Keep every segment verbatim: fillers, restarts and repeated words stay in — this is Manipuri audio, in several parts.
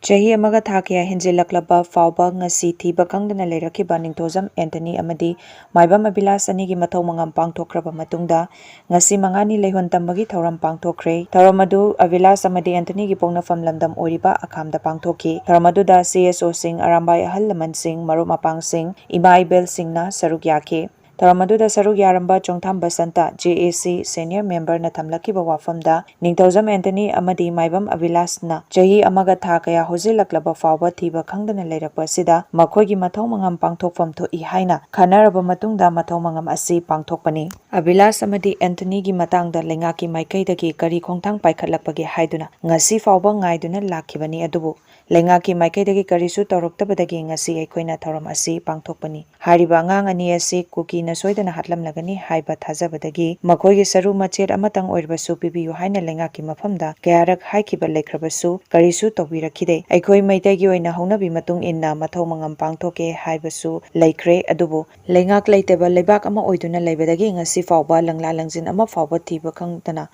ꯆꯍꯤ ꯑꯃꯒ ꯊꯥ ꯀꯌꯥ ꯍꯦꯟꯖꯤꯜꯂꯛꯂꯕ ꯐꯥꯎꯕ ꯉꯁꯤ ꯊꯤꯕ ꯈꯪꯗꯅ ꯂꯩꯔꯛꯈꯤꯕ ꯅꯤꯡꯊꯧꯖꯝ ꯑꯦꯟꯊꯅꯤ ꯑꯃꯗꯤ ꯃꯥꯏꯕꯝ ꯑꯕꯤꯂꯥꯁ ꯑꯅꯤꯒꯤ ꯃꯊꯧ ꯃꯉꯝ ꯄꯥꯡꯊꯣꯛꯈ꯭ꯔꯕ ꯃꯇꯨꯡꯗ, ꯉꯁꯤ ꯃꯉꯥꯅꯤ ꯂꯩꯍꯣꯟ ꯇꯝꯕꯒꯤ ꯊꯧꯔꯝ ꯄꯥꯡꯊꯣꯛꯈ꯭ꯔꯦ꯫ ꯊꯧꯔꯝ ꯑꯗꯨ ꯑꯕꯤꯂꯥꯁ ꯑꯃꯗꯤ ꯑꯦꯟꯊꯅꯤꯒꯤ ꯄꯣꯛꯅꯐꯝ ꯂꯝꯗꯝ ꯑꯣꯏꯔꯤꯕ ꯑꯈꯥꯝꯗ ꯄꯥꯡꯊꯣꯛꯈꯤ꯫ ꯊꯧꯔꯝ ꯑꯗꯨꯗ ꯁꯤ ꯑꯦꯁ ꯑꯣꯁꯤꯡ, ꯑꯔꯥꯝꯕꯥꯏ ꯑꯍꯜ ꯂꯃꯟꯁꯤꯡ, ꯃꯔꯨꯞ ꯃꯄꯥꯡꯁꯤꯡ, ꯏꯃꯥ ꯏꯕꯦꯜꯁꯤꯡꯅ ꯁꯔꯨꯛ ꯌꯥꯈꯤ꯫ ꯊꯧꯔꯝ ꯑꯗꯨꯗ ꯁꯔꯨꯛ ꯌꯥꯔꯝꯕ ꯆꯣꯡꯊꯥꯝ ꯕꯁꯟꯇ, ꯖꯦ ꯑꯦ ꯁꯤ senior memberꯅ ꯊꯝꯂꯛꯈꯤꯕ ꯋꯥꯐꯝꯗ, ꯅꯤꯡꯊꯧꯖꯝ ꯑꯦꯟꯊꯅꯤ ꯑꯃꯗꯤ ꯃꯥꯏꯕꯝ ꯑꯕꯤꯂꯥꯁꯅ ꯆꯍꯤ ꯑꯃꯒ ꯊꯥ ꯀꯌꯥ ꯍꯧꯖꯤꯜꯂꯛꯂꯕ ꯐꯥꯎꯕ ꯊꯤꯕ ꯈꯪꯗꯅ ꯂꯩꯔꯛꯄ ꯑꯁꯤꯗ ꯃꯈꯣꯏꯒꯤ ꯃꯊꯧ ꯃꯉꯝ ꯄꯥꯡꯊꯣꯛꯐꯝ ꯊꯣꯛꯏ ꯍꯥꯏꯅ ꯈꯟꯅꯔꯕ ꯃꯇꯨꯡꯗ ꯃꯊꯧ ꯃꯉꯝ ꯑꯁꯤ ꯄꯥꯡꯊꯣꯛꯄꯅꯤ꯫ ꯑꯕꯤꯂꯥꯁ ꯑꯃꯗꯤ ꯑꯦꯟꯊꯅꯤꯒꯤ ꯃꯇꯥꯡꯗ ꯂꯩꯉꯥꯛꯀꯤ ꯃꯥꯏꯀꯩꯗꯒꯤ ꯀꯔꯤ ꯈꯣꯡꯊꯥꯡ ꯄꯥꯏꯈꯠꯂꯛꯄꯒꯦ ꯍꯥꯏꯗꯨꯅ ꯉꯁꯤ ꯐꯥꯎꯕ ꯉꯥꯏꯗꯨꯅ ꯂꯥꯛꯈꯤꯕꯅꯤ, ꯑꯗꯨꯕꯨ ꯂꯩꯉꯥꯛꯀꯤ ꯃꯥꯏꯀꯩꯗꯒꯤ ꯀꯔꯤꯁꯨ ꯇꯧꯔꯛꯇꯕꯗꯒꯤ ꯉꯁꯤ ꯑꯩꯈꯣꯏꯅ ꯊꯧꯔꯝ ꯑꯁꯤ ꯄꯥꯡꯊꯣꯛꯄꯅꯤ꯫ ꯍꯥꯏꯔꯤꯕ ꯑꯉꯥꯡ ꯑꯅꯤ ꯑꯁꯤ ꯀꯨꯀꯤꯅ ꯁꯣꯏꯗꯅ ꯍꯥꯠꯂꯝꯂꯒꯅꯤ ꯍꯥꯏꯕ ꯊꯥꯖꯕꯗꯒꯤ ꯃꯈꯣꯏꯒꯤ ꯁꯔꯨ ꯃꯆꯦꯠ ꯑꯃꯇꯪ ꯑꯣꯏꯔꯕꯁꯨ ꯄꯤꯕꯤꯌꯨ ꯍꯥꯏꯅ ꯂꯩꯉꯥꯛꯀꯤ ꯃꯐꯝꯗ ꯀꯌꯥꯔꯛ ꯍꯥꯏꯈꯤꯕ ꯂꯩꯈ꯭ꯔꯕꯁꯨ ꯀꯔꯤꯁꯨ ꯇꯧꯕꯤꯔꯛꯈꯤꯗꯦ꯫ ꯑꯩꯈꯣꯏ ꯃꯩꯇꯩꯒꯤ ꯑꯣꯏꯅ ꯍꯧꯅꯕꯤ ꯃꯇꯨꯡ ꯏꯟꯅ ꯃꯊꯧ ꯃꯉꯝ ꯄꯥꯡꯊꯣꯛꯀꯦ ꯍꯥꯏꯕꯁꯨ ꯂꯩꯈ꯭ꯔꯦ, ꯑꯗꯨꯕꯨ ꯂꯩꯉꯥꯛ ꯂꯩꯇꯕ ꯂꯩꯕꯥꯛ ꯑꯃ ꯑꯣꯏꯗꯨꯅ ꯂꯩꯕꯗꯒꯤ ꯉꯁꯤ ꯐꯥꯎꯕ ꯂꯪꯂꯥ ꯂꯪꯖꯤꯟ ꯑꯃ ꯐꯥꯎꯕ ꯊꯤꯕ ꯈꯪꯗꯅ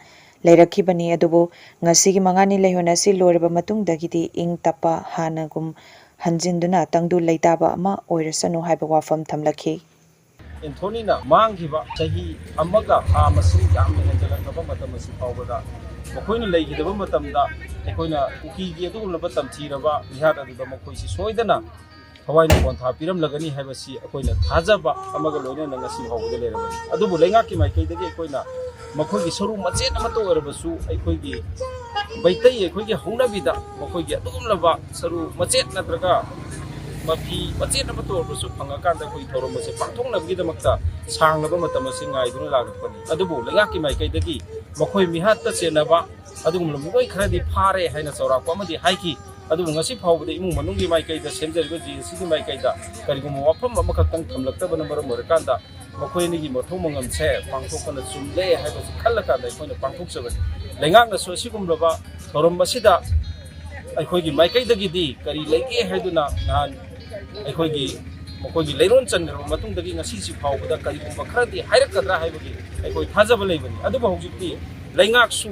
ꯂꯩꯔꯛꯈꯤꯕꯅꯤ꯫ ꯑꯗꯨꯕꯨ ꯉꯁꯤꯒꯤ ꯃꯉꯥꯅꯤ ꯂꯩꯍꯣꯟ ꯑꯁꯤ ꯂꯣꯏꯔꯕ ꯃꯇꯨꯡꯗꯒꯤꯗꯤ ꯏꯪ ꯇꯞꯄ ꯍꯥꯟꯅꯒꯨꯝ ꯍꯟꯖꯤꯟꯗꯨꯅ ꯇꯪꯗꯨ ꯂꯩꯇꯥꯕ ꯑꯃ ꯑꯣꯏꯔꯁꯅꯨ ꯍꯥꯏꯕ ꯋꯥꯐꯝ ꯊꯝꯂꯛꯈꯤ꯫ ꯑꯦꯟꯊꯣꯅꯤꯅ ꯃꯥꯡꯈꯤꯕ ꯆꯍꯤ ꯑꯃꯒ ꯊꯥ ꯃꯁꯤꯡ ꯌꯥꯝꯅ ꯍꯦꯟꯖꯜꯂꯛꯂꯕ ꯃꯇꯝ ꯑꯁꯤ ꯐꯥꯎꯕꯗ ꯃꯈꯣꯏꯅ ꯂꯩꯈꯤꯗꯕ ꯃꯇꯝꯗ ꯑꯩꯈꯣꯏꯅ ꯀꯨꯀꯤꯒꯤ ꯑꯗꯨꯒꯨꯝꯂꯕ ꯇꯝꯊꯤꯔꯕ ꯃꯤꯍꯥꯠ ꯑꯗꯨꯗ ꯃꯈꯣꯏꯁꯤ ꯁꯣꯏꯗꯅ ꯊꯋꯥꯏꯅ ꯄꯣꯟꯊꯥ ꯄꯤꯔꯝꯂꯒꯅꯤ ꯍꯥꯏꯕꯁꯤ ꯑꯩꯈꯣꯏꯅ ꯊꯥꯖꯕ ꯑꯃꯒ ꯂꯣꯏꯅꯅ ꯉꯁꯤ ꯐꯥꯎꯕꯗ ꯂꯩꯔꯕꯅꯤ꯫ ꯑꯗꯨꯕꯨ ꯂꯩꯉꯥꯛꯀꯤ ꯃꯥꯏꯀꯩꯗꯒꯤ ꯑꯩꯈꯣꯏꯅ ꯃꯈꯣꯏꯒꯤ ꯁꯔꯨ ꯃꯆꯦꯠ ꯑꯃꯠꯇ ꯑꯣꯏꯔꯕꯁꯨ ꯑꯩꯈꯣꯏꯒꯤ ꯃꯩꯇꯩ ꯑꯩꯈꯣꯏꯒꯤ ꯍꯧꯅꯕꯤꯗ ꯃꯈꯣꯏꯒꯤ ꯑꯗꯨꯒꯨꯝꯂꯕ ꯁꯔꯨ ꯃꯆꯦꯠ ꯅꯠꯇ꯭ꯔꯒ ꯃꯐꯤ ꯃꯆꯦꯠ ꯑꯃꯠꯇ ꯑꯣꯏꯔꯕꯁꯨ ꯐꯪꯉꯀꯥꯟꯗ ꯑꯩꯈꯣꯏ ꯊꯧꯔꯝ ꯑꯁꯦ ꯄꯥꯡꯊꯣꯛꯅꯕꯒꯤꯗꯃꯛꯇ ꯁꯥꯡꯂꯕ ꯃꯇꯝ ꯑꯁꯤ ꯉꯥꯏꯗꯨꯅ ꯂꯥꯛꯂꯛꯄꯅꯤ꯫ ꯑꯗꯨꯕꯨ ꯂꯩꯉꯥꯛꯀꯤ ꯃꯥꯏꯀꯩꯗꯒꯤ ꯃꯈꯣꯏ ꯃꯤꯍꯥꯠꯇ ꯆꯦꯟꯅꯕ ꯑꯗꯨꯒꯨꯝꯂꯕ ꯃꯤꯑꯣꯏ ꯈꯔꯗꯤ ꯐꯥꯔꯦ ꯍꯥꯏꯅ ꯆꯥꯎꯔꯥꯛꯄ ꯑꯃꯗꯤ ꯍꯥꯏꯈꯤ꯫ ꯑꯗꯨꯕꯨ ꯉꯁꯤ ꯐꯥꯎꯕꯗ ꯏꯃꯨꯡ ꯃꯅꯨꯡꯒꯤ ꯃꯥꯏꯀꯩꯗ, ꯁꯦꯝꯖꯔꯤꯕ ꯖꯦ ꯑꯦ ꯁꯤꯒꯤ ꯃꯥꯏꯀꯩꯗ ꯀꯔꯤꯒꯨꯝꯕ ꯋꯥꯐꯝ ꯑꯃꯈꯛꯇꯪ ꯊꯝꯂꯛꯇꯕꯅ ꯃꯔꯝ ꯑꯣꯏꯔꯀꯥꯟꯗ ꯃꯈꯣꯏ ꯑꯅꯤꯒꯤ ꯃꯊꯧ ꯃꯉꯝꯁꯦ ꯄꯥꯡꯊꯣꯛꯄꯅ ꯆꯨꯝꯂꯦ ꯍꯥꯏꯕꯁꯤ ꯈꯜꯂꯀꯥꯟꯗ ꯑꯩꯈꯣꯏꯅ ꯄꯥꯡꯊꯣꯛꯆꯕꯅꯤ꯫ ꯂꯩꯉꯥꯛꯅꯁꯨ ꯑꯁꯤꯒꯨꯝꯂꯕ ꯊꯧꯔꯝ ꯑꯁꯤꯗ ꯑꯩꯈꯣꯏꯒꯤ ꯃꯥꯏꯀꯩꯗꯒꯤꯗꯤ ꯀꯔꯤ ꯂꯩꯒꯦ ꯍꯥꯏꯗꯨꯅ ꯅꯍꯥꯟ ꯑꯩꯈꯣꯏꯒꯤ ꯃꯈꯣꯏꯒꯤ ꯂꯩꯔꯣꯟ ꯆꯟꯈ꯭ꯔꯕ ꯃꯇꯨꯡꯗꯒꯤ ꯉꯁꯤꯁꯤ ꯐꯥꯎꯕꯗ ꯀꯔꯤꯒꯨꯝꯕ ꯈꯔꯗꯤ ꯍꯥꯏꯔꯛꯀꯗ꯭ꯔꯥ ꯍꯥꯏꯕꯒꯤ ꯑꯩꯈꯣꯏ ꯊꯥꯖꯕ ꯂꯩꯕꯅꯤ꯫ ꯑꯗꯨꯕꯨ ꯍꯧꯖꯤꯛꯇꯤ ꯂꯩꯉꯥꯛꯁꯨ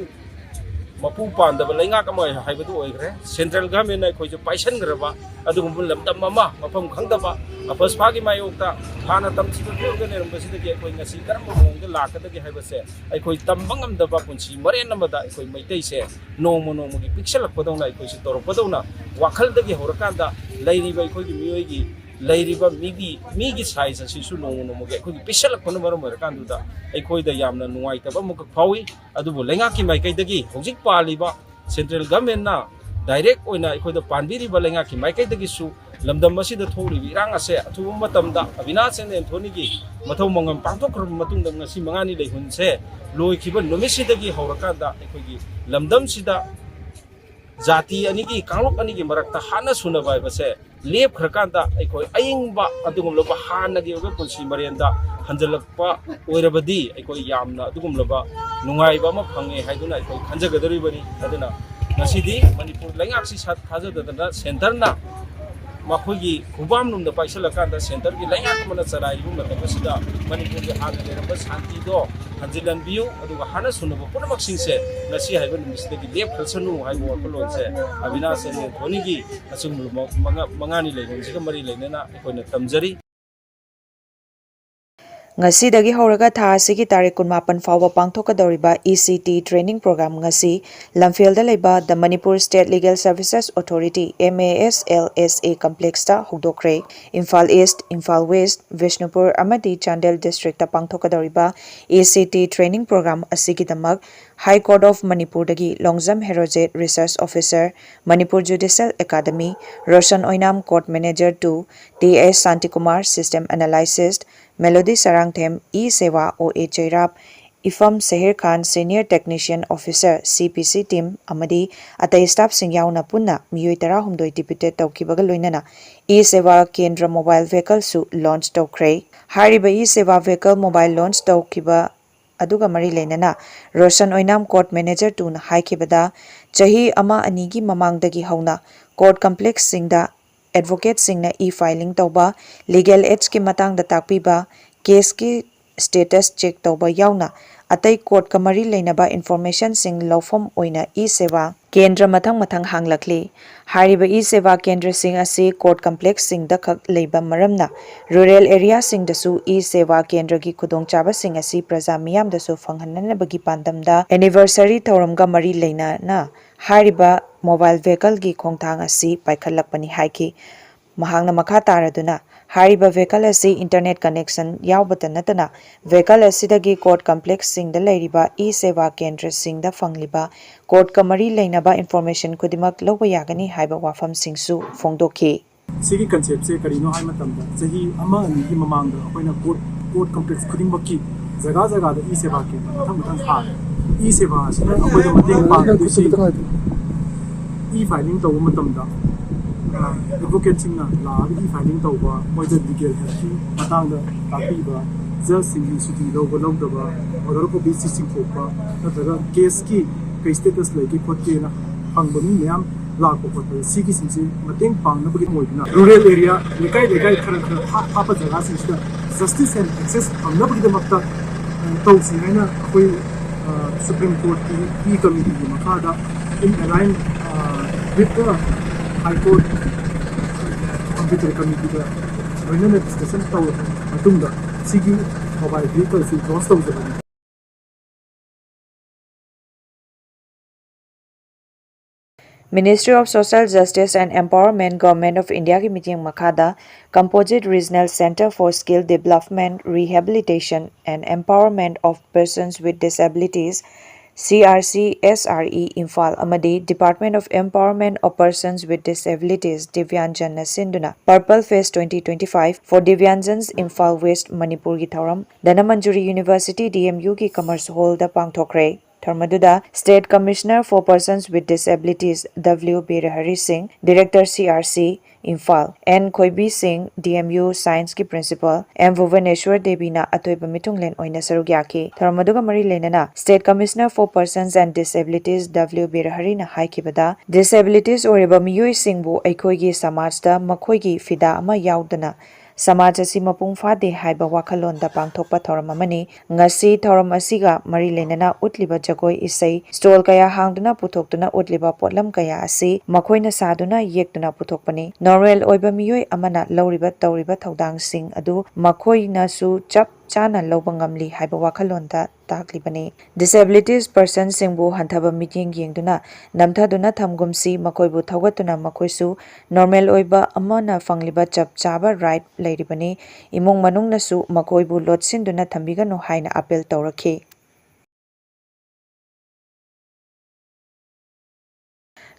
ꯃꯄꯨ ꯄꯥꯟꯗꯕ ꯂꯩꯉꯥꯛ ꯑꯃ ꯍꯥꯏꯕꯗꯨ ꯑꯣꯏꯈ꯭ꯔꯦ꯫ ꯁꯦꯟꯇ꯭ꯔꯦꯜ ꯒꯚꯔꯟꯃꯦꯟꯅ ꯑꯩꯈꯣꯏꯁꯦ ꯄꯥꯏꯁꯟꯈ꯭ꯔꯕ ꯑꯗꯨꯒꯨꯝꯕ ꯂꯝꯗꯝ ꯑꯃ, ꯃꯐꯝ ꯈꯪꯗꯕ, ꯑꯐꯁꯐꯥꯒꯤ ꯃꯥꯌꯣꯛꯇ ꯍꯥꯟꯅ ꯇꯝꯊꯤꯕ ꯐꯤꯕꯝꯗ ꯂꯩꯔꯝꯕꯁꯤꯗꯒꯤ ꯑꯩꯈꯣꯏ ꯉꯁꯤ ꯀꯔꯝꯕ ꯃꯑꯣꯡꯗ ꯂꯥꯛꯀꯗꯒꯦ ꯍꯥꯏꯕꯁꯦ ꯑꯩꯈꯣꯏ ꯇꯝꯕ ꯉꯝꯗꯕ ꯄꯨꯟꯁꯤ ꯃꯔꯦꯟ ꯑꯃꯗ ꯑꯩꯈꯣꯏ ꯃꯩꯇꯩꯁꯦ ꯅꯣꯡꯃ ꯅꯣꯡꯃꯒꯤ ꯄꯤꯛꯁꯜꯂꯛꯄꯗꯧꯅ, ꯑꯩꯈꯣꯏꯁꯦ ꯇꯧꯔꯛꯄꯗꯧꯅ, ꯋꯥꯈꯜꯗꯒꯤ ꯍꯧꯔꯀꯥꯟꯗ ꯂꯩꯔꯤꯕ ꯑꯩꯈꯣꯏꯒꯤ ꯃꯤꯑꯣꯏꯒꯤ ꯂꯩꯔꯤꯕ ꯃꯤꯒꯤ, ꯃꯤꯒꯤ ꯁꯥꯏꯖ ꯑꯁꯤꯁꯨ ꯅꯣꯡꯃ ꯅꯣꯡꯃꯒꯤ ꯑꯩꯈꯣꯏꯒꯤ ꯄꯤꯛꯁꯜꯂꯛꯄꯅ ꯃꯔꯝ ꯑꯣꯏꯔꯀꯥꯟꯗꯨꯗ ꯑꯩꯈꯣꯏꯗ ꯌꯥꯝꯅ ꯅꯨꯡꯉꯥꯏꯇꯕ ꯑꯃꯈꯛ ꯐꯥꯎꯏ꯫ ꯑꯗꯨꯕꯨ ꯂꯩꯉꯥꯛꯀꯤ ꯃꯥꯏꯀꯩꯗꯒꯤ ꯍꯧꯖꯤꯛ ꯄꯥꯜꯂꯤꯕ ꯁꯦꯟꯇ꯭ꯔꯦꯜ ꯒꯚꯔꯟꯃꯦꯟꯅ ꯗꯥꯏꯔꯦꯛ ꯑꯣꯏꯅ ꯑꯩꯈꯣꯏꯗ ꯄꯥꯟꯕꯤꯔꯤꯕ ꯂꯩꯉꯥꯛꯀꯤ ꯃꯥꯏꯀꯩꯗꯒꯤꯁꯨ ꯂꯝꯗꯝ ꯑꯁꯤꯗ ꯊꯣꯛꯂꯤꯕ ꯏꯔꯥꯡ ꯑꯁꯦ ꯑꯊꯨꯕ ꯃꯇꯝꯗ ꯑꯕꯤꯅꯥꯁ ꯑꯦꯟ ꯑꯦꯟꯊꯣꯅꯤꯒꯤ ꯃꯊꯧ ꯃꯉꯝ ꯄꯥꯡꯊꯣꯛꯈ꯭ꯔꯕ ꯃꯇꯨꯡꯗ ꯉꯁꯤ ꯃꯉꯥꯅꯤ ꯂꯩꯍꯨꯟꯁꯦ ꯂꯣꯏꯈꯤꯕ ꯅꯨꯃꯤꯠꯁꯤꯗꯒꯤ ꯍꯧꯔꯀꯥꯟꯗ ꯑꯩꯈꯣꯏꯒꯤ ꯂꯝꯗꯝꯁꯤꯗ ꯖꯥꯇꯤ ꯑꯅꯤꯒꯤ, ꯀꯥꯡꯂꯨꯞ ꯑꯅꯤꯒꯤ ꯃꯔꯛꯇ ꯍꯥꯠꯅ ꯁꯨꯅꯕ ꯍꯥꯏꯕꯁꯦ ꯂꯦꯞꯈ꯭ꯔꯀꯥꯟꯗ ꯑꯩꯈꯣꯏ ꯑꯏꯪꯕ ꯑꯗꯨꯒꯨꯝꯂꯕ ꯍꯥꯟꯅꯒꯤ ꯑꯣꯏꯕ ꯄꯨꯟꯁꯤ ꯃꯔꯦꯟꯗ ꯍꯟꯖꯤꯜꯂꯛꯄ ꯑꯣꯏꯔꯕꯗꯤ ꯑꯩꯈꯣꯏ ꯌꯥꯝꯅ ꯑꯗꯨꯒꯨꯝꯂꯕ ꯅꯨꯡꯉꯥꯏꯕ ꯑꯃ ꯐꯪꯉꯦ ꯍꯥꯏꯗꯨꯅ ꯑꯩꯈꯣꯏ ꯈꯟꯖꯒꯗꯧꯔꯤꯕꯅꯤ꯫ ꯑꯗꯨꯅ ꯉꯁꯤꯗꯤ ꯃꯅꯤꯄꯨꯔ ꯂꯩꯉꯥꯛꯁꯤ ꯁꯥ-, ꯊꯥꯖꯗꯗꯅ ꯁꯦꯟꯇꯔꯅ ꯃꯈꯣꯏꯒꯤ ꯈꯨꯕꯥꯝ ꯂꯨꯝꯗ ꯄꯥꯏꯁꯤꯜꯂꯀꯥꯟꯗ ꯁꯦꯟꯇꯔꯒꯤ ꯂꯩꯉꯥꯛ ꯑꯃꯅ ꯆꯂꯥꯏꯔꯤꯕ ꯃꯇꯝ ꯑꯁꯤꯗ ꯃꯅꯤꯄꯨꯔꯒꯤ ꯍꯥꯟꯅ ꯂꯩꯔꯝꯕ ꯁꯥꯟꯇꯤꯗꯣ ꯍꯟꯖꯤꯜꯍꯟꯕꯤꯌꯨ, ꯑꯗꯨꯒ ꯍꯥꯠꯅ ꯁꯨꯅꯕ ꯄꯨꯝꯅꯃꯛꯁꯤꯡꯁꯦ ꯉꯁꯤ ꯍꯥꯏꯕ ꯅꯨꯃꯤꯠꯁꯤꯗꯒꯤ ꯂꯦꯞꯈ꯭ꯔꯁꯅꯨ ꯍꯥꯏꯕ ꯋꯥꯈꯜꯂꯣꯟꯁꯦ ꯑꯕꯤꯅꯥꯁ ꯑꯦꯟ ꯑꯦꯟꯊꯣꯅꯤꯒꯤ ꯑꯁꯤꯒꯨꯝꯕ ꯃꯉꯥ-, ꯃꯉꯥꯅꯤ ꯂꯩꯐꯝꯁꯤꯒ ꯃꯔꯤ ꯂꯩꯅꯅ ꯑꯩꯈꯣꯏꯅ ꯇꯝꯖꯔꯤ꯫ ꯉꯁꯤꯗꯒꯤ ꯍꯧꯔꯒ ꯊꯥ ꯑꯁꯤꯒꯤ ꯇꯥꯔꯤꯛ ꯀꯨꯟꯃꯥꯄꯟ ꯐꯥꯎꯕ ꯄꯥꯡꯊꯣꯛꯀꯗꯧꯔꯤꯕ E C T training program ꯉꯁꯤ ꯂꯝꯐꯦꯜꯗ ꯂꯩꯕ The Manipur State Legal Services Authority, M A S L S A, complexꯇ ꯍꯧꯗꯣꯛꯈ꯭ꯔꯦ꯫ Imphal East, Imphal West, Bishnupur ꯑꯃꯗꯤ ꯆꯥꯟꯗꯦꯜ districtꯇ ꯄꯥꯡꯊꯣꯛꯀꯗꯧꯔꯤꯕ E C T training program ꯑꯁꯤꯒꯤꯗꯃꯛ High Court of Manipurꯗꯒꯤ Longjam Herojit, Research Officer, Manipur Judicial Academy, Roshan Oinam, Court Manager two, T S Santikumar, System Analyst, Melody Sarangthem, E-Seva, O A Cheirap, ꯏꯐꯝ Sahir Khan, Senior Technician Officer, C P C team, ꯑꯃꯗꯤ ꯑꯇꯩ staffꯁꯤꯡ ꯌꯥꯎꯅ ꯄꯨꯟꯅ ꯃꯤꯑꯣꯏ ꯇꯔꯥꯍꯨꯝꯗꯣꯏ deputed ꯇꯧꯈꯤꯕꯒ ꯂꯣꯏꯅꯅ E-Seva Kendra mobile vehicleꯁꯨ launch ꯇꯧꯈ꯭ꯔꯦ꯫ ꯍꯥꯏꯔꯤꯕ E-Seva vehicle mobile launch ꯇꯧꯈꯤꯕ ꯑꯗꯨꯒ ꯃꯔꯤ ꯂꯩꯅꯅ ꯔꯣꯁꯟ ꯑꯣꯏꯅꯥꯝ, Court Manager twoꯅ ꯍꯥꯏꯈꯤꯕꯗ, ꯆꯍꯤ ꯑꯃ ꯑꯅꯤꯒꯤ ꯃꯃꯥꯡꯗꯒꯤ ꯍꯧꯅ court complexꯁꯤꯡꯗ advocateꯁꯤꯡꯅ e-filing ꯇꯧꯕ, legal aidꯀꯤ ꯃꯇꯥꯡꯗ ꯇꯥꯛꯄꯤꯕ, caseꯀꯤ status check ꯇꯧꯕ ꯌꯥꯎꯅ ꯑꯇꯩ courtꯀ ꯃꯔꯤ ꯂꯩꯅꯕ informationꯁꯤꯡ ꯂꯧꯐꯝ ꯑꯣꯏꯅ e-seva ꯀꯦꯟꯗ꯭ꯔ ꯃꯊꯪ ꯃꯊꯪ ꯍꯥꯡꯂꯛꯂꯤ꯫ ꯍꯥꯏꯔꯤꯕ e-seva ꯀꯦꯟꯗ꯭ꯔꯁꯤꯡ ꯑꯁꯤ court complexꯁꯤꯡꯗ ꯈꯛ ꯂꯩꯕ ꯃꯔꯝꯅ rural areaꯁꯤꯡꯗꯁꯨ e-seva ꯀꯦꯟꯗ꯭ꯔꯒꯤ ꯈꯨꯗꯣꯡꯆꯥꯕꯁꯤꯡ ꯑꯁꯤ ꯄ꯭ꯔꯖꯥ ꯃꯤꯌꯥꯝꯗꯁꯨ ꯐꯪꯍꯟꯅꯅꯕꯒꯤ ꯄꯥꯟꯗꯝꯗ anniversary ꯊꯧꯔꯝꯒ ꯃꯔꯤ ꯂꯩꯅꯅ ꯍꯥꯏꯔꯤꯕ mobile vehicleꯒꯤ ꯈꯣꯡꯊꯥꯡ ꯑꯁꯤ ꯄꯥꯏꯈꯠꯂꯛꯄꯅꯤ ꯍꯥꯏꯈꯤ꯫ ꯃꯍꯥꯛꯅ ꯃꯈꯥ ꯇꯥꯔꯗꯨꯅ, ꯍꯥꯏꯔꯤꯕ vehicle ꯑꯁꯤ internet connection ꯌꯥꯎꯕꯇ ꯅꯠꯇꯅ vehicle ꯑꯁꯤꯗꯒꯤ court complexꯁꯤꯡꯗ ꯂꯩꯔꯤꯕ e-seva ꯀꯦꯟꯗ꯭ꯔꯁꯤꯡꯗ ꯐꯪꯂꯤꯕ courtꯀ ꯃꯔꯤ ꯂꯩꯅꯕ information ꯈꯨꯗꯤꯡꯃꯛ ꯂꯧꯕ ꯌꯥꯒꯅꯤ ꯍꯥꯏꯕ ꯋꯥꯐꯝꯁꯤꯡꯁꯨ ꯐꯣꯡꯗꯣꯛꯈꯤ꯫ ꯁꯤꯒꯤ conceptꯁꯦ ꯀꯔꯤꯅꯣ ꯍꯥꯏꯕ ꯃꯇꯝꯗ, ꯆꯍꯤ ꯑꯃ ꯑꯅꯤꯒꯤ ꯃꯃꯥꯡꯗ ꯑꯩꯈꯣꯏꯅ court, court complex ꯈꯨꯗꯤꯡꯃꯛꯀꯤ ꯖꯒꯥ ꯖꯒꯥꯗ e-seva ꯀꯦꯟꯗ꯭ꯔ ꯃꯊꯪ ꯃꯊꯪ ꯍꯥꯡꯉꯦ꯫ E-seva ꯑꯁꯤꯅ ꯑꯩꯈꯣꯏꯗ ꯃꯇꯦꯡ ꯄꯥꯡꯗꯣꯏꯁꯤ e-filing ꯇꯧꯕ ꯃꯇꯝꯗ, ꯑ, advocateꯁꯤꯡꯅ ꯂꯥꯛꯑꯒ e-filing ꯇꯧꯕ, ꯃꯣꯏꯗ legal helpꯀꯤ ꯃꯇꯥꯡꯗ ꯇꯥꯛꯄꯤꯕ, judgeꯁꯤꯡꯒꯤ ꯁꯨꯇꯤ ꯂꯧꯕ ꯂꯧꯗꯕ, order copyꯁꯤ ꯆꯤꯡꯊꯣꯛꯄ, ꯅꯠꯇ꯭ꯔꯒ caseꯀꯤ ꯀꯩ status ꯂꯩꯒꯦ ꯈꯣꯠꯀꯦꯅ ꯍꯪꯕ ꯃꯤ ꯃꯌꯥꯝ ꯂꯥꯛꯄ ꯈꯣꯠꯄ, ꯁꯤꯒꯤꯁꯤꯡꯁꯦ ꯃꯇꯦꯡ ꯄꯥꯡꯅꯕꯒꯤ ꯑꯣꯏꯗꯨꯅ rural area, ꯂꯩꯀꯥꯏ ꯂꯩꯀꯥꯏ ꯈꯔ ꯈꯔ ꯊꯥ-, ꯊꯥꯞꯄ ꯖꯒꯥꯁꯤꯡꯁꯤꯗ justice and access ꯐꯪꯅꯕꯒꯤꯗꯃꯛꯇ, ꯑ, ꯇꯧꯁꯤ ꯍꯥꯏꯅ ꯑꯩꯈꯣꯏ, ꯑ, Supreme Courtꯀꯤ e committeeꯒꯤ ꯃꯈꯥꯗ in align, ꯑ, with the High Court Computer Committeeꯗ ꯂꯣꯏꯅꯅ discussion ꯇꯧꯔꯕ ꯃꯇꯨꯡꯗ ꯁꯤꯒꯤ mobile vehicleꯁꯤ launch ꯇꯧꯖꯕꯅꯤ꯫ Ministry of Social Justice and Empowerment, Government of Indiaꯒꯤ ꯃꯤꯠꯌꯦꯡ ꯃꯈꯥꯗ Composite Regional Centre for Skill Development, Rehabilitation and Empowerment of Persons with Disabilities, CRCSRE, Imphal ꯑꯃꯗꯤ Department of Empowerment of Persons with Disabilities, ꯗꯤꯕ꯭ꯌꯥꯟꯖꯟꯅ ꯁꯤꯟꯗꯨꯅ Purple Fest twenty twenty-five for Divyanjans Imphal West, ꯃꯅꯤꯄꯨꯔꯒꯤ ꯊꯧꯔꯝ ꯙꯅꯃꯟꯖꯨꯔꯤ University, DMUꯒꯤ Commerce Hallꯗ ꯄꯥꯡꯊꯣꯛꯈ꯭ꯔꯦ꯫ ꯊꯧꯔꯝ ꯑꯗꯨꯗ State Commissioner for Persons with Disabilities, W Birahari ꯁꯤꯡ, Director, CRC, Imphal, N Khoibi ꯁꯤꯡ, DMU Scienceꯀꯤ Principal, ꯑꯦꯝ ꯚꯨꯕꯅꯦꯁ꯭ꯋꯔ ꯗꯦꯕꯤꯅ ꯑꯇꯣꯏꯕ ꯃꯤꯊꯨꯡꯂꯦꯟ ꯑꯣꯏꯅ ꯁꯔꯨꯛ ꯌꯥꯈꯤ꯫ ꯊꯧꯔꯝ ꯑꯗꯨꯒ ꯃꯔꯤ ꯂꯩꯅꯅ State Commissioner for Persons and Disabilities, W ꯕꯤꯔꯍꯔꯤꯅ ꯍꯥꯏꯈꯤꯕꯗ, disabilities ꯑꯣꯏꯔꯕ ꯃꯤꯑꯣꯏꯁꯤꯡꯕꯨ ꯑꯩꯈꯣꯏꯒꯤ ꯁꯃꯥꯖꯇ ꯃꯈꯣꯏꯒꯤ ꯐꯤꯗꯥ ꯑꯃ ꯌꯥꯎꯗꯅ ꯁꯃꯥꯖ ꯑꯁꯤ ꯃꯄꯨꯡ ꯐꯥꯗꯦ ꯍꯥꯏꯕ ꯋꯥꯈꯜꯂꯣꯟꯗ ꯄꯥꯡꯊꯣꯛꯄ ꯊꯧꯔꯝ ꯑꯃꯅꯤ꯫ ꯉꯁꯤ ꯊꯧꯔꯝ ꯑꯁꯤꯒ ꯃꯔꯤ ꯂꯩꯅꯅ ꯎꯠꯂꯤꯕ ꯖꯒꯣꯏ ꯏꯁꯩ, stall ꯀꯌꯥ ꯍꯥꯡꯗꯨꯅ ꯄꯨꯊꯣꯛꯇꯨꯅ ꯎꯠꯂꯤꯕ ꯄꯣꯠꯂꯝ ꯀꯌꯥ ꯑꯁꯤ ꯃꯈꯣꯏꯅ ꯁꯥꯗꯨꯅ ꯌꯦꯛꯇꯨꯅ ꯄꯨꯊꯣꯛꯄꯅꯤ꯫ Normal ꯑꯣꯏꯕ ꯃꯤꯑꯣꯏ ꯑꯃꯅ ꯂꯧꯔꯤꯕ ꯇꯧꯔꯤꯕ ꯊꯧꯗꯥꯡꯁꯤꯡ ꯑꯗꯨ ꯃꯈꯣꯏꯅꯁꯨ ꯆꯞ ꯆꯥꯅ ꯂꯧꯕ ꯉꯝꯂꯤ ꯍꯥꯏꯕ ꯋꯥꯈꯜꯂꯣꯟꯗ ꯇꯥꯛꯂꯤꯕꯅꯤ꯫ Disabilities personꯁꯤꯡꯕꯨ ꯍꯟꯊꯕ ꯃꯤꯠꯌꯦꯡ ꯌꯦꯡꯗꯨꯅ ꯅꯝꯊꯗꯨꯅ ꯊꯝꯒꯨꯝꯁꯤ, ꯃꯈꯣꯏꯕꯨ ꯊꯧꯒꯠꯇꯨꯅ ꯃꯈꯣꯏꯁꯨ normal ꯑꯣꯏꯕ ꯑꯃꯅ ꯐꯪꯂꯤꯕ ꯆꯞ ꯆꯥꯕ right ꯂꯩꯔꯤꯕꯅꯤ꯫ ꯏꯃꯨꯡ ꯃꯅꯨꯡꯅꯁꯨ ꯃꯈꯣꯏꯕꯨ ꯂꯣꯠꯁꯤꯟꯗꯨꯅ ꯊꯝꯕꯤꯒꯅꯨ ꯍꯥꯏꯅ appeal ꯇꯧꯔꯛꯈꯤ꯫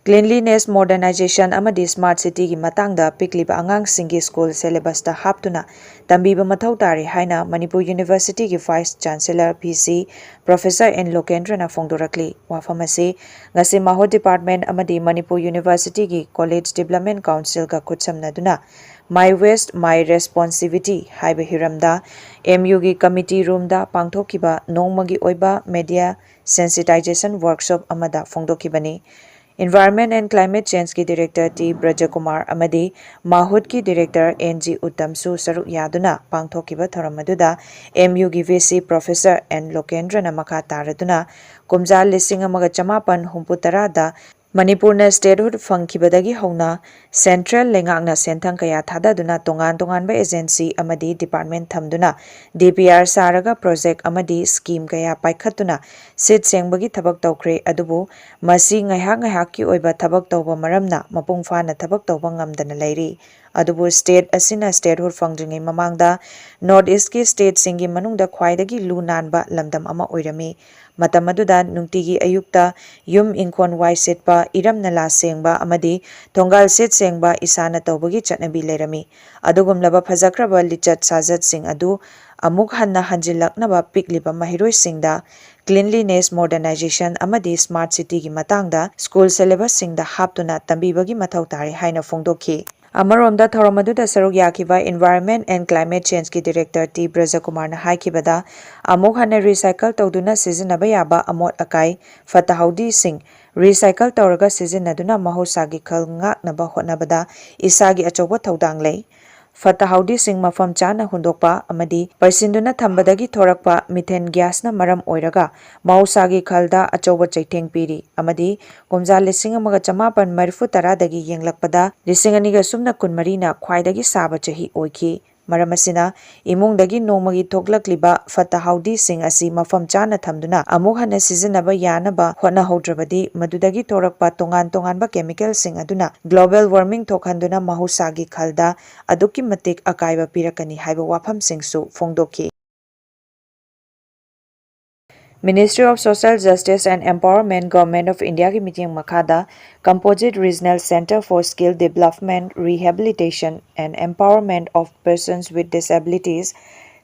Cleanliness, modernization ꯑꯃꯗꯤ smart cityꯒꯤ ꯃꯇꯥꯡꯗ ꯄꯤꯛꯂꯤꯕ ꯑꯉꯥꯡꯁꯤꯡꯒꯤ school syllabusꯇ ꯍꯥꯞꯇꯨꯅ ꯇꯝꯕꯤꯕ ꯃꯊꯧ ꯇꯥꯔꯤ ꯍꯥꯏꯅ Manipur Universityꯒꯤ Vice Chancellor VC Professor N ꯂꯣꯀꯦꯟꯗ꯭ꯔꯅ ꯐꯣꯡꯗꯣꯔꯛꯂꯤ꯫ ꯋꯥꯐꯝ ꯑꯁꯤ ꯉꯁꯤ ꯃꯥꯍꯨꯠ Department ꯑꯃꯗꯤ Manipur Universityꯒꯤ College Development Councilꯒ ꯈꯨꯠꯁꯝꯅꯗꯨꯅ My Waste My Responsibility ꯍꯥꯏꯕ ꯍꯤꯔꯝꯗ MUꯒꯤ committee roomꯗ ꯄꯥꯡꯊꯣꯛꯈꯤꯕ ꯅꯣꯡꯃꯒꯤ ꯑꯣꯏꯕ media sensitization workshop ꯑꯃꯗ ꯐꯣꯡꯗꯣꯛꯈꯤꯕꯅꯤ꯫ Environment and Climate Changeꯀꯤ Director ꯇꯤ ꯕ꯭ꯔꯖꯀꯨꯃꯥꯔ ꯑꯃꯗꯤ ꯃꯥꯍꯨꯠꯀꯤ Director ꯑꯦꯟ ꯖꯤ ꯎꯠꯇꯝꯁꯨ ꯁꯔꯨꯛ ꯌꯥꯗꯨꯅ ꯄꯥꯡꯊꯣꯛꯈꯤꯕ ꯊꯧꯔꯝ ꯑꯗꯨꯗ MUꯒꯤ VC Professor N ꯂꯣꯀꯦꯟꯗ꯭ꯔꯅ ꯃꯈꯥ ꯇꯥꯔꯗꯨꯅ ꯀꯨꯝꯖꯥ ꯂꯤꯁꯤꯡ ꯑꯃꯒ ꯆꯃꯥꯄꯟ ꯍꯨꯝꯐꯨ ꯇꯔꯥꯗ ꯃꯅꯤꯄꯨꯔꯅ statehood ꯐꯪꯈꯤꯕꯗꯒꯤ ꯍꯧꯅ central ꯂꯩꯉꯥꯛꯅ ꯁꯦꯟꯊꯪ ꯀꯌꯥ ꯊꯥꯗꯗꯨꯅ ꯇꯣꯉꯥꯟ ꯇꯣꯉꯥꯟꯕ agency ꯑꯃꯗꯤ department ꯊꯝꯗꯨꯅ DPR ꯁꯥꯔꯒ project ꯑꯃꯗꯤ scheme ꯀꯌꯥ ꯄꯥꯏꯈꯠꯇꯨꯅ ꯁꯤꯠ ꯁꯦꯡꯕꯒꯤ ꯊꯕꯛ ꯇꯧꯈ꯭ꯔꯦ꯫ ꯑꯗꯨꯕꯨ ꯃꯁꯤ ꯉꯥꯏꯍꯥꯛ ꯉꯥꯏꯍꯥꯛꯀꯤ ꯑꯣꯏꯕ ꯊꯕꯛ ꯇꯧꯕ ꯃꯔꯝꯅ ꯃꯄꯨꯡ ꯐꯥꯅ ꯊꯕꯛ ꯇꯧꯕ ꯉꯝꯗꯅ ꯂꯩꯔꯤ꯫ ꯑꯗꯨꯕꯨ state ꯑꯁꯤꯅ statehood ꯐꯪꯗ꯭ꯔꯤꯉꯩ ꯃꯃꯥꯡꯗ North Eastꯀꯤ stateꯁꯤꯡꯒꯤ ꯃꯅꯨꯡꯗ ꯈ꯭ꯋꯥꯏꯗꯒꯤ ꯂꯨ ꯅꯥꯟꯕ ꯂꯝꯗꯝ ꯑꯃ ꯑꯣꯏꯔꯝꯃꯤ꯫ ꯃꯇꯝ ꯑꯗꯨꯗ ꯅꯨꯡꯇꯤꯒꯤ ꯑꯌꯨꯛꯇ ꯌꯨꯝ ꯏꯪꯈꯣꯜ ꯋꯥꯏ ꯁꯤꯠꯄ, ꯏꯔꯝ ꯅꯂꯥ ꯁꯦꯡꯕ ꯑꯃꯗꯤ ꯊꯣꯡꯒꯥꯜ ꯁꯤꯠ ꯁꯦꯡꯕ ꯏꯁꯥꯅ ꯇꯧꯕꯒꯤ ꯆꯠꯅꯕꯤ ꯂꯩꯔꯝꯃꯤ꯫ ꯑꯗꯨꯒꯨꯝꯂꯕ ꯐꯖꯈ꯭ꯔꯕ ꯂꯤꯆꯠ ꯁꯥꯖꯠꯁꯤꯡ ꯑꯗꯨ ꯑꯃꯨꯛ ꯍꯟꯅ ꯍꯟꯖꯤꯜꯂꯛꯅꯕ ꯄꯤꯛꯂꯤꯕ ꯃꯍꯩꯔꯣꯏꯁꯤꯡꯗ cleanliness, modernization ꯑꯃꯗꯤ smart cityꯒꯤ ꯃꯇꯥꯡꯗ school syllabusꯁꯤꯡꯗ ꯍꯥꯞꯇꯨꯅ ꯇꯝꯕꯤꯕꯒꯤ ꯃꯊꯧ ꯇꯥꯔꯤ ꯍꯥꯏꯅ ꯐꯣꯡꯗꯣꯛꯈꯤ꯫ ꯑꯃꯔꯣꯝꯗ ꯊꯧꯔꯝ ꯑꯗꯨꯗ ꯁꯔꯨꯛ ꯌꯥꯈꯤꯕ Environment and Climate Changeꯀꯤ Director ꯇꯤ ꯕ꯭ꯔꯖꯀꯨꯃꯥꯔꯅ ꯍꯥꯏꯈꯤꯕꯗ, ꯑꯃꯨꯛ ꯍꯟꯅ recycle ꯇꯧꯗꯨꯅ ꯁꯤꯖꯤꯟꯅꯕ ꯌꯥꯕ ꯑꯃꯣꯠ ꯑꯀꯥꯏ, ꯐꯠꯇ ꯍꯥꯎꯗꯤꯁꯤꯡ recycle ꯇꯧꯔꯒ ꯁꯤꯖꯤꯟꯅꯗꯨꯅ ꯃꯍꯧꯁꯥꯒꯤ ꯈꯜ ꯉꯥꯛꯅꯕ ꯍꯣꯠꯅꯕꯗ ꯏꯁꯥꯒꯤ ꯑꯆꯧꯕ ꯊꯧꯗꯥꯡ ꯂꯩ꯫ ꯐꯠꯇ ꯍꯥꯎꯗꯤꯁꯤꯡ ꯃꯐꯝ ꯆꯥꯅ ꯍꯨꯟꯗꯣꯛꯄ ꯑꯃꯗꯤ ꯄꯩꯁꯤꯟꯗꯨꯅ ꯊꯝꯕꯗꯒꯤ ꯊꯣꯔꯛꯄ methane gasꯅ ꯃꯔꯝ ꯑꯣꯏꯔꯒ ꯃꯍꯧꯁꯥꯒꯤ ꯈꯜꯗ ꯑꯆꯧꯕ ꯆꯩꯊꯦꯡ ꯄꯤꯔꯤ ꯑꯃꯗꯤ ꯀꯨꯝꯖꯥ ꯂꯤꯁꯤꯡ ꯑꯃꯒ ꯆꯃꯥꯄꯟ ꯃꯔꯤꯐꯨ ꯇꯔꯥꯗꯒꯤ ꯌꯦꯡꯂꯛꯄꯗ ꯂꯤꯁꯤꯡ ꯑꯅꯤꯒ ꯁꯨꯞꯅ ꯀꯨꯟꯃꯔꯤꯅ ꯈ꯭ꯋꯥꯏꯗꯒꯤ ꯁꯥꯕ ꯆꯍꯤ ꯑꯣꯏꯈꯤ꯫ ꯃꯔꯝ ꯑꯁꯤꯅ, ꯏꯃꯨꯡꯗꯒꯤ ꯅꯣꯡꯃꯒꯤ ꯊꯣꯛꯂꯛꯂꯤꯕ ꯐꯠꯇ ꯍꯥꯎꯗꯤꯁꯤꯡ ꯑꯁꯤ ꯃꯐꯝ ꯆꯥꯅ ꯊꯝꯗꯨꯅ ꯑꯃꯨꯛ ꯍꯟꯅ ꯁꯤꯖꯤꯟꯅꯕ ꯌꯥꯅꯕ ꯍꯣꯠꯅꯍꯧꯗ꯭ꯔꯕꯗꯤ, ꯃꯗꯨꯗꯒꯤ ꯊꯣꯔꯛꯄ ꯇꯣꯉꯥꯟ ꯇꯣꯉꯥꯟꯕ chemicalꯁꯤꯡ ꯑꯗꯨꯅ global warming ꯊꯣꯛꯍꯟꯗꯨꯅ ꯃꯍꯧꯁꯥꯒꯤ ꯈꯜꯗ ꯑꯗꯨꯛꯀꯤ ꯃꯇꯤꯛ ꯑꯀꯥꯏꯕ ꯄꯤꯔꯛꯀꯅꯤ ꯍꯥꯏꯕ ꯋꯥꯐꯝꯁꯤꯡꯁꯨ ꯐꯣꯡꯗꯣꯛꯈꯤ꯫ Ministry of Social Justice and Empowerment, Government of Indiaꯒꯤ ꯃꯤꯠꯌꯦꯡ ꯃꯈꯥꯗ Composite Regional Centre for Skill Development, Rehabilitation and Empowerment of Persons with Disabilities,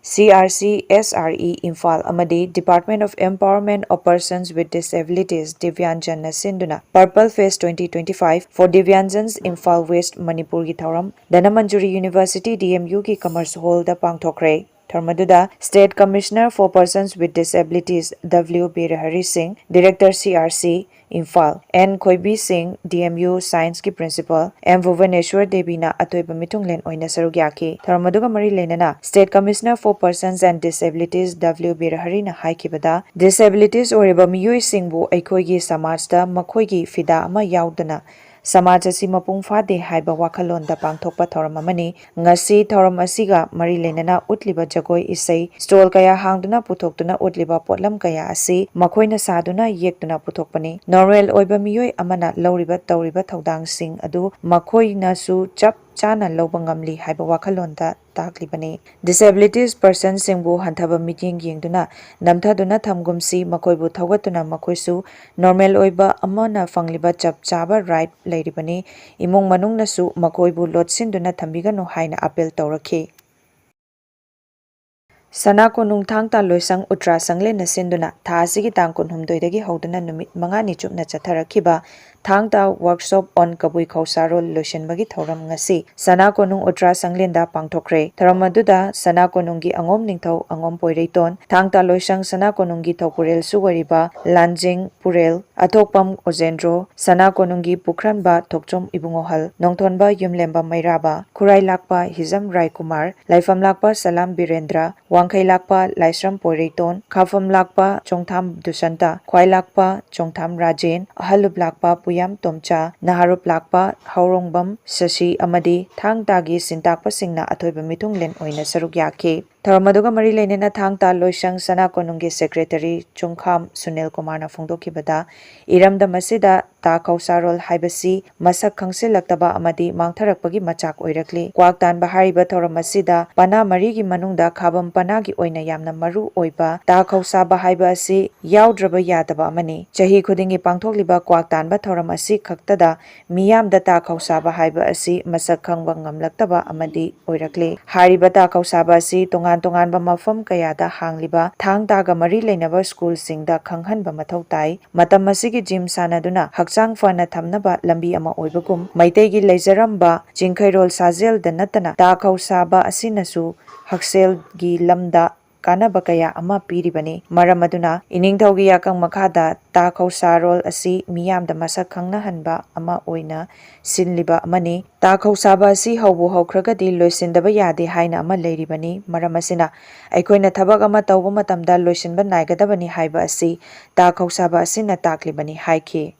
C R C S R E, Imphal ꯑꯃꯗꯤ Department of Empowerment of Persons with Disabilities, ꯗꯤꯕ꯭ꯌꯥꯟꯖꯟꯅ ꯁꯤꯟꯗꯨꯅ Purple Fest twenty twenty-five for Divyanjans, Imphal West, ꯃꯅꯤꯄꯨꯔꯒꯤ ꯊꯧꯔꯝ Dhanamanjuri University, D M Uꯒꯤ Commerce Hallꯗ ꯄꯥꯡꯊꯣꯛꯈ꯭ꯔꯦ꯫ ꯊꯧꯔꯝ ꯑꯗꯨꯗ State Commissioner for Persons with Disabilities W Birahari ꯁꯤꯡ, Director C R C, Imphal, N Khoibi Singh, D M U Scienceꯀꯤ Principal, ꯑꯦꯝ ꯚꯨꯕꯅꯦꯁ꯭ꯋꯔ ꯗꯦꯕꯤꯅ ꯑꯊꯣꯏꯕ ꯃꯤꯊꯨꯡꯂꯦꯟ ꯑꯣꯏꯅ ꯁꯔꯨꯛ ꯌꯥꯈꯤ꯫ ꯊꯧꯔꯝ ꯑꯗꯨꯒ ꯃꯔꯤ ꯂꯩꯅꯅ State Commissioner for Persons and Disabilities W ꯕꯤꯔꯍꯔꯤꯅ ꯍꯥꯏꯈꯤꯕꯗ, disabilities ꯑꯣꯏꯔꯤꯕ ꯃꯤꯑꯣꯏꯁꯤꯡꯕꯨ ꯑꯩꯈꯣꯏꯒꯤ ꯁꯃꯥꯖꯇ ꯃꯈꯣꯏꯒꯤ ꯐꯤꯗꯥ ꯑꯃ ꯌꯥꯎꯗꯅ ꯁꯃꯥꯖ ꯑꯁꯤ ꯃꯄꯨꯡ ꯐꯥꯗꯦ ꯍꯥꯏꯕ ꯋꯥꯈꯜꯂꯣꯟꯗ ꯄꯥꯡꯊꯣꯛꯄ ꯊꯧꯔꯝ ꯑꯃꯅꯤ꯫ ꯉꯁꯤ ꯊꯧꯔꯝ ꯑꯁꯤꯒ ꯃꯔꯤ ꯂꯩꯅꯅ ꯎꯠꯂꯤꯕ ꯖꯒꯣꯏ ꯏꯁꯩ, stall ꯀꯌꯥ ꯍꯥꯡꯗꯨꯅ ꯄꯨꯊꯣꯛꯇꯨꯅ ꯎꯠꯂꯤꯕ ꯄꯣꯠꯂꯝ ꯀꯌꯥ ꯑꯁꯤ ꯃꯈꯣꯏꯅ ꯁꯥꯗꯨꯅ ꯌꯦꯛꯇꯨꯅ ꯄꯨꯊꯣꯛꯄꯅꯤ꯫ Normal ꯑꯣꯏꯕ ꯃꯤꯑꯣꯏ ꯑꯃꯅ ꯂꯧꯔꯤꯕ ꯇꯧꯔꯤꯕ ꯊꯧꯗꯥꯡꯁꯤꯡ ꯑꯗꯨ ꯃꯈꯣꯏꯅꯁꯨ ꯆꯞ ꯆꯥꯅ ꯂꯧꯕ ꯉꯝꯂꯤ ꯍꯥꯏꯕ ꯋꯥꯈꯜꯂꯣꯟꯗ ꯇꯥꯛꯂꯤꯕꯅꯤ꯫ Disabilities personꯁꯤꯡꯕꯨ ꯍꯟꯊꯕ ꯃꯤꯠꯌꯦꯡ ꯌꯦꯡꯗꯨꯅ ꯅꯝꯊꯗꯨꯅ ꯊꯝꯒꯨꯝꯁꯤ, ꯃꯈꯣꯏꯕꯨ ꯊꯧꯒꯠꯇꯨꯅ ꯃꯈꯣꯏꯁꯨ normal ꯑꯣꯏꯕ ꯑꯃꯅ ꯐꯪꯂꯤꯕ ꯆꯞ ꯆꯥꯕ right ꯂꯩꯔꯤꯕꯅꯤ꯫ ꯏꯃꯨꯡ ꯃꯅꯨꯡꯅꯁꯨ ꯃꯈꯣꯏꯕꯨ ꯂꯣꯠꯁꯤꯟꯗꯨꯅ ꯊꯝꯕꯤꯒꯅꯨ ꯍꯥꯏꯅ appeal ꯇꯧꯔꯛꯈꯤ꯫ ꯁꯅꯥ ꯀꯣꯅꯨꯡ ꯊꯥꯡ ꯇꯥ ꯂꯣꯏꯁꯪ ꯎꯇ꯭ꯔꯥ ꯁꯪꯂꯦꯟꯅ ꯁꯤꯟꯗꯨꯅ ꯊꯥ ꯑꯁꯤꯒꯤ ꯇꯥꯡ ꯀꯨꯟꯍꯨꯝꯗꯣꯏꯗꯒꯤ ꯍꯧꯗꯨꯅ ꯅꯨꯃꯤꯠ ꯃꯉꯥꯅꯤ ꯆꯨꯞꯅ ꯆꯠꯊꯔꯛꯈꯤꯕ ꯊꯥꯡ ꯇꯥ Workshop on ꯀꯕꯨꯏ ꯈꯧꯁꯥꯔꯣꯜ ꯂꯣꯏꯁꯤꯟꯕꯒꯤ ꯊꯧꯔꯝ ꯉꯁꯤ ꯁꯅꯥ ꯀꯣꯅꯨꯡ ꯎꯇ꯭ꯔꯥ ꯁꯪꯂꯦꯟꯗ ꯄꯥꯡꯊꯣꯛꯈ꯭ꯔꯦ꯫ ꯊꯧꯔꯝ ꯑꯗꯨꯗ ꯁꯅꯥ ꯀꯣꯅꯨꯡꯒꯤ ꯑꯉꯣꯝ ꯅꯤꯡꯊꯧ ꯑꯉꯣꯝ ꯄꯣꯏꯔꯩꯇꯣꯟ, ꯊꯥꯡ ꯇꯥ ꯂꯣꯏꯁꯪ ꯁꯅꯥ ꯀꯣꯅꯨꯡꯒꯤ ꯊꯧꯄꯨꯔꯦꯜꯁꯨ ꯑꯣꯏꯔꯤꯕ ꯂꯥꯟꯖꯦꯡ ꯄꯨꯔꯦꯜ, ꯑꯊꯣꯛꯄꯝ ꯑꯣꯖꯦꯟꯗ꯭ꯔꯣ, ꯁꯅꯥ ꯀꯣꯅꯨꯡꯒꯤ ꯄꯨꯈ꯭ꯔꯟꯕ ꯊꯣꯛꯆꯣꯝ ꯏꯕꯨꯡꯉꯣꯍꯜ, ꯅꯣꯡꯊꯣꯟꯕ ꯌꯨꯝꯂꯦꯝꯕ ꯃꯩꯔꯥꯕ, ꯈꯨꯔꯥꯏ ꯂꯥꯛꯄ ꯍꯤꯖꯝ ꯔꯥꯏꯀꯨꯃꯥꯔ, ꯂꯥꯏꯐꯝ ꯂꯥꯛꯄ ꯁꯂꯥꯝ ꯕꯤꯔꯦꯟꯗ꯭ꯔ, ꯋꯥꯡꯈꯩ ꯂꯥꯛꯄ ꯂꯥꯏꯁ꯭ꯔꯝ ꯄꯣꯏꯔꯩꯇꯣꯟ, ꯈꯥꯐꯝ ꯂꯥꯛꯄ ꯆꯣꯡꯊꯥꯝ ꯗꯨꯁꯟꯇ, ꯈ꯭ꯋꯥꯏ ꯂꯥꯛꯄ ꯆꯣꯡꯊꯥꯝ ꯔꯥꯖꯦꯟ, ꯑꯍꯜꯂꯨꯞ ꯂꯥꯛꯄ ꯄꯨꯌꯥꯝ ꯇꯣꯝꯆꯥ, ꯅꯍꯥꯔꯨꯞ ꯂꯥꯛꯄ ꯍꯧꯔꯣꯡꯕꯝ ꯁꯁꯤ ꯑꯃꯗꯤ ꯊꯥꯡ ꯇꯥꯒꯤ ꯁꯤꯟꯇꯥꯛꯄꯁꯤꯡꯅ ꯑꯊꯣꯏꯕ ꯃꯤꯊꯨꯡꯂꯦꯟ ꯑꯣꯏꯅ ꯁꯔꯨꯛ ꯌꯥꯈꯤ꯫ ꯊꯧꯔꯝ ꯑꯗꯨꯒ ꯃꯔꯤ ꯂꯩꯅꯅ ꯊꯥꯡ ꯇꯥ ꯂꯣꯏꯁꯪ ꯁꯅꯥ ꯀꯣꯅꯨꯡꯒꯤ ꯁꯦꯀ꯭ꯔꯦꯇꯔꯤ ꯆꯨꯡꯈꯥꯝ ꯁꯨꯅꯤꯜ ꯀꯨꯃꯥꯔꯅ ꯐꯣꯡꯗꯣꯛꯈꯤꯕꯗ, ꯏꯔꯝꯗꯝ ꯑꯁꯤꯗ ꯇꯥ ꯈꯧꯁꯥꯔꯣꯜ ꯍꯥꯏꯕꯁꯤ ꯃꯁꯛ ꯈꯪꯁꯤꯜꯂꯛꯇꯕ ꯑꯃꯗꯤ ꯃꯥꯡꯊꯔꯛꯄꯒꯤ ꯃꯆꯥꯛ ꯑꯣꯏꯔꯛꯂꯤ꯫ ꯀ꯭ꯋꯥꯛ ꯇꯥꯟꯕ ꯍꯥꯏꯔꯤꯕ ꯊꯧꯔꯝ ꯑꯁꯤꯗ ꯄꯅꯥ ꯃꯔꯤꯒꯤ ꯃꯅꯨꯡꯗ ꯈꯥꯕꯝ ꯄꯅꯥꯒꯤ ꯑꯣꯏꯅ ꯌꯥꯝꯅ ꯃꯔꯨ ꯑꯣꯏꯕ ꯇꯥ ꯈꯧꯁꯥꯕ ꯍꯥꯏꯕ ꯑꯁꯤ ꯌꯥꯎꯗ꯭ꯔꯕ ꯌꯥꯗꯕ ꯑꯃꯅꯤ꯫ ꯆꯍꯤ ꯈꯨꯗꯤꯡꯒꯤ ꯄꯥꯡꯊꯣꯛꯂꯤꯕ ꯀ꯭ꯋꯥꯛ ꯇꯥꯟꯕ ꯊꯧꯔꯝ ꯑꯁꯤ ꯈꯛꯇꯗ ꯃꯤꯌꯥꯝꯗ ꯇꯥ ꯈꯧꯁꯥꯕ ꯍꯥꯏꯕ ꯑꯁꯤ ꯃꯁꯛ ꯈꯪꯕ ꯉꯝꯂꯛꯇꯕ ꯑꯃꯗꯤ ꯑꯣꯏꯔꯛꯂꯤ꯫ ꯍꯥꯏꯔꯤꯕ ꯇꯥ ꯈꯧꯁꯥꯕ ꯑꯁꯤ ꯇꯣꯉꯥꯟ ꯇꯣꯉꯥꯟꯕ ꯃꯐꯝ ꯀꯌꯥꯗ ꯍꯥꯡꯂꯤꯕ ꯊꯥꯡ ꯇꯥꯒ ꯃꯔꯤ ꯂꯩꯅꯕ ꯁ꯭ꯀꯨꯜꯁꯤꯡꯗ ꯈꯪꯍꯟꯕ ꯃꯊꯧ ꯇꯥꯏ꯫ ꯃꯇꯝ ꯑꯁꯤꯒꯤ ꯖꯤꯝ ꯁꯥꯟꯅꯗꯨꯅ ꯍꯛꯆꯥꯡ ꯐꯅ ꯊꯝꯅꯕ ꯂꯝꯕꯤ ꯑꯃ ꯑꯣꯏꯕꯒꯨꯝ, ꯃꯩꯇꯩꯒꯤ ꯂꯩꯖꯔꯝꯕ ꯆꯤꯡꯈꯩꯔꯣꯜ ꯁꯥꯖꯦꯜꯗ ꯅꯠꯇꯅ ꯇꯥ ꯈꯧꯁꯥꯕ ꯑꯁꯤꯅꯁꯨ ꯍꯛꯁꯦꯜꯒꯤ ꯂꯝꯗ ꯀꯥꯟꯅꯕ ꯀꯌꯥ ꯑꯃ ꯄꯤꯔꯤꯕꯅꯤ꯫ ꯃꯔꯝ ꯑꯗꯨꯅ ꯏꯅꯤꯡꯊꯧꯒꯤ ꯌꯥꯀꯪ ꯃꯈꯥꯗ ꯇꯥ ꯈꯧꯁꯥꯔꯣꯜ ꯑꯁꯤ ꯃꯤꯌꯥꯝꯗ ꯃꯁꯛ ꯈꯪꯅꯍꯟꯕ ꯑꯃ ꯑꯣꯏꯅ ꯁꯤꯜꯂꯤꯕ ꯑꯃꯅꯤ꯫ ꯇꯥ ꯈꯧꯁꯥꯕ ꯑꯁꯤ ꯍꯧꯕꯨ ꯍꯧꯈ꯭ꯔꯒꯗꯤ ꯂꯣꯏꯁꯤꯟꯗꯕ ꯌꯥꯗꯦ ꯍꯥꯏꯅ ꯑꯃ ꯂꯩꯔꯤꯕꯅꯤ꯫ ꯃꯔꯝ ꯑꯁꯤꯅ ꯑꯩꯈꯣꯏꯅ ꯊꯕꯛ ꯑꯃ ꯇꯧꯕ ꯃꯇꯝꯗ ꯂꯣꯏꯁꯤꯟꯕ ꯅꯥꯏꯒꯗꯕꯅꯤ ꯍꯥꯏꯕ ꯑꯁꯤ ꯇꯥ ꯈꯧꯁꯥꯕ ꯑꯁꯤꯅ ꯇꯥꯛꯂꯤꯕꯅꯤ ꯍꯥꯏꯈꯤ꯫